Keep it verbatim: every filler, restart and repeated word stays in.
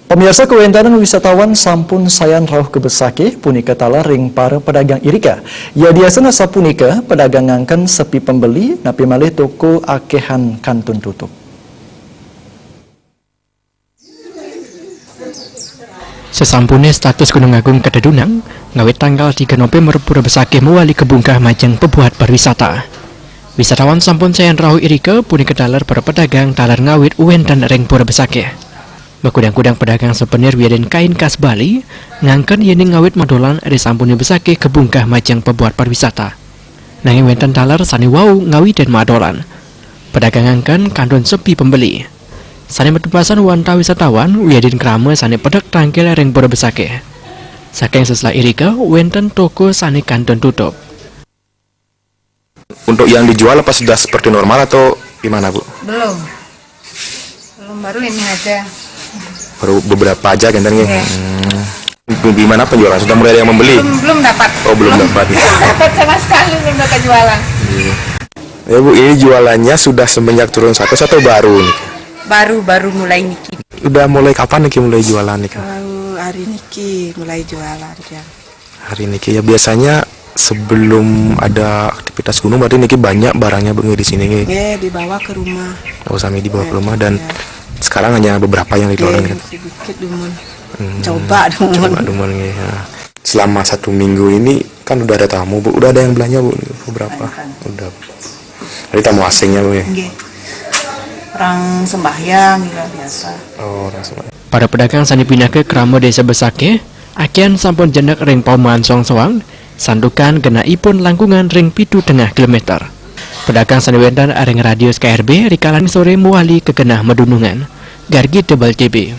Pamirsa, kawéntenan wisatawan sampun sayan rauh ka Besakih, punika taler ring para pedagang irika. Yadiastun asapunika, pedagang ngangken sepi pembeli, napi malih toko akéhan kantun tutup. Sasampune status Gunung Agung katedunang, ngawit tanggal tiga November Pura Besakih mawali kabungkah majeng pabuat pariwisata. Wisatawan sampun sayan rauh irika, punika taler para pedagang taler ngawit wénten ring Pura Besakih. Makudang-kudang pedagang suvenir wiadin kain khas Bali ngangken yéning ngawit madolan risampune Besakih kabungkah majeng pabuat pariwisata. Nanging wénten taler sané wau ngawitin madolan. Pedagang ngangken kantun sepi pembeli. Sané matepasan wantah wisatawan wiadin krama sané pedek tangkil ring Pura Besakih. Saking seselah irika wénten toko sané kantun tutup. Untuk yang dijual apa sudah seperti normal atau gimana, Bu? Belum. Belum, baru ini aja. Baru beberapa aja kan, nggih. Iya. Hmm. Gimana penjualan? Sudah mulai ada yang membeli? Belum, belum dapat. Oh, belum dapat. Dapat sama sekali, belum dapat jualan. Ya, Bu, ini jualannya sudah semenjak turun status atau baru nih? Baru, baru mulai niki. Udah mulai kapan nih mulai jualan nih, Kak? Baru hari niki mulai jualan ya. Hari niki ya, biasanya sebelum ada aktivitas gunung berarti niki banyak barangnya, Bu, nggih, di sini, nggih. Ya, dibawa ke rumah. Oh, sami dibawa ke rumah dan Iya. Sekarang hanya beberapa yang Ya, dikeluarkan, kan? Sedikit dumun. Hmm. Coba dumun. Coba dumun, nggih, ya. Selama satu minggu ini kan udah ada tamu, Bu. Udah ada yang belanja, Bu? Beberapa? Ada. Udah. Jadi tamu asingnya, Bu, ya? Nggih. Orang sembahyang juga biasa. Oh, orang semua. Para pedagang sané pinaka krama Désa Besakih, akéhan sampun jenek ring paumahan soang-soang, santukan genahipun langkungan ring pitu tengah kilometer. Pedagang sané wénten ring radius K R B rikalaning soré mawali ka genah madunungan. Gargi Tebel T V.